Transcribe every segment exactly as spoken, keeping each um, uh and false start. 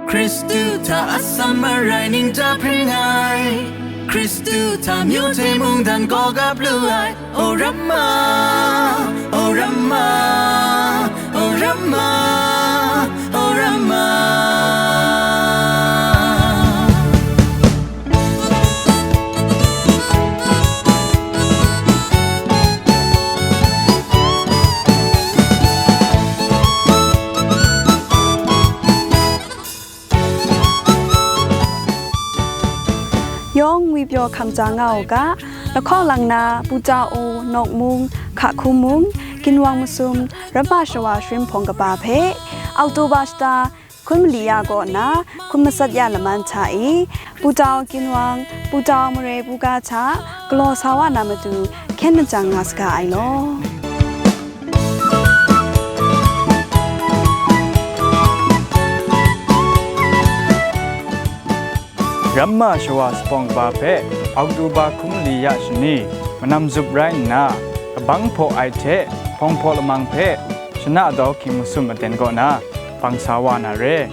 Hkristu hta atsam marai ningta hpring ai, Hkristu hta myu hte mungdan gaw gap lu ai, O Ramma, O Ramma, O Ramma, O Ramma. Yawng ngwipyaw hkam ja nga u ga, lahkawng lang na, Pu Tau, Nawk Mung, Hka Hkum Mung, Ginwang Masum, Ramma Shawa Sharin Hpawng kaba hpe, Oktoba shata hkun mali ya kaw na, hkun matsat ya laman hta e, Pu Tau Ginwang, Pu Tau Mare Buga hta, galaw sa wa na matu, hkyen machyang nga saga ai law. Ramma Shawa Sharin Hpawng kaba hpe Oktoba hkun mali ya shani, manam zup rai nna, kabang hpaw ai hte hpawng hpaw lamang hpe, shana daw hkying masum aten kaw na, bang sa wa na re.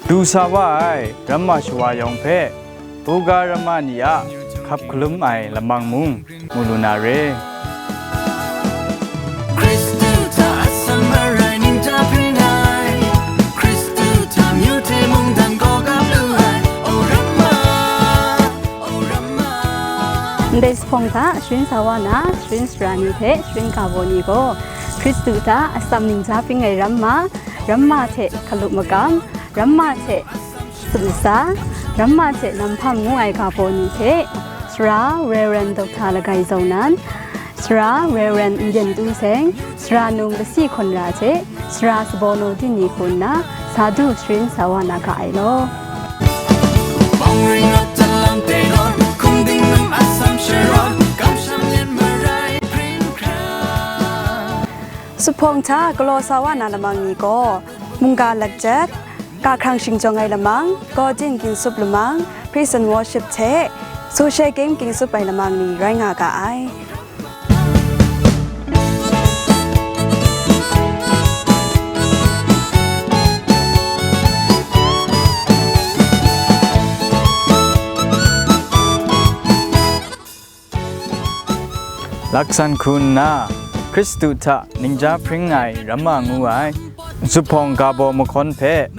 Du sa wa ai Ramma Shawa yawng hpe, Buga Ramma ni a hkap hkalum ai lamang mung, mu lu na re. Hkristu hta atsam marai ningta hpring ai, Hkristu hta myu hte mungdan gaw gap lu ai, O Ramma, O Ramma. Ndai Sharin Hpawng hta sharin sa wa na, sharin sara ni hte sharin ga baw ni gaw, Hkristu hta atsam ningta hpring ai Ramma, Ramma hte hkalup makam, Ramma hte Tsun Masa, Ramma hte Nam Hpang ngu ai ga baw ni hte, Sara Rev. Dokta Lagai Zau Nan, Sara Rev. Ndin Tu Seng, Sara Nung Lasi Hkawn Ra hte, Sara Sabaw Naw Din ni hku nna, sa du sharin sa wa na ga ai law. Bawng ring rawt, talang te rawt, hkum ding num atsam sharawt, kamsham yen marai hpring hkra. Sharin Hpawng hta galaw sa wa na lamang ni gaw, mungga lakjat, Ga hkrang shingjawng ai lamang, Gaw Din Ginsup Lamang, Praise and Worship hte Social Game Ginsup ai lamang ni rai nga ga ai. Laksan hku nna, Hkristu hta ningja hpring ai Ramma ngu ai, zuphpawng ga baw mahkawn hpe,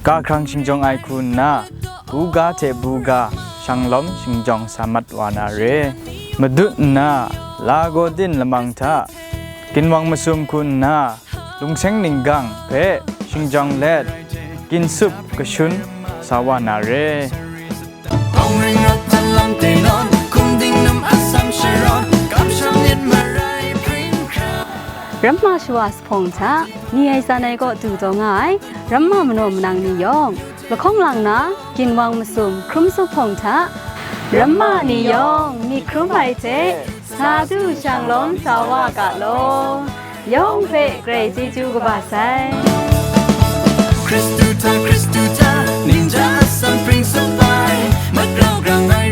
ga hkrang shingjawng ai hku nna, buga hte buga shanglawm shingjawng sa mat wa na re. Madut nna, la Gaw Din lamang hta, ginwang masum hku nna, lungseng ninggang hpe shingjawng let, ginsup kashun sa wa na re. Bawng ring rawt, talang te rawt, hkum ding num atsam sharawt, kamsham myit marai hpring hkra. Ramma Shawa Zuphpawng hta, ni ai san ai kaw du taw nga ai, Ramma manaw manang ni yawng, lahkawng lang na, ginwang masum, hkrum zuphpawng hta, Ramma ni yawng, myit hkrum ai hte, sa du shanglawm sa wa ga law. Yawng hpe Karai chyeju kaba sai. Hkristu hta, Hkristu hta, ningja atsam pring tsup ai, mat grau grang ai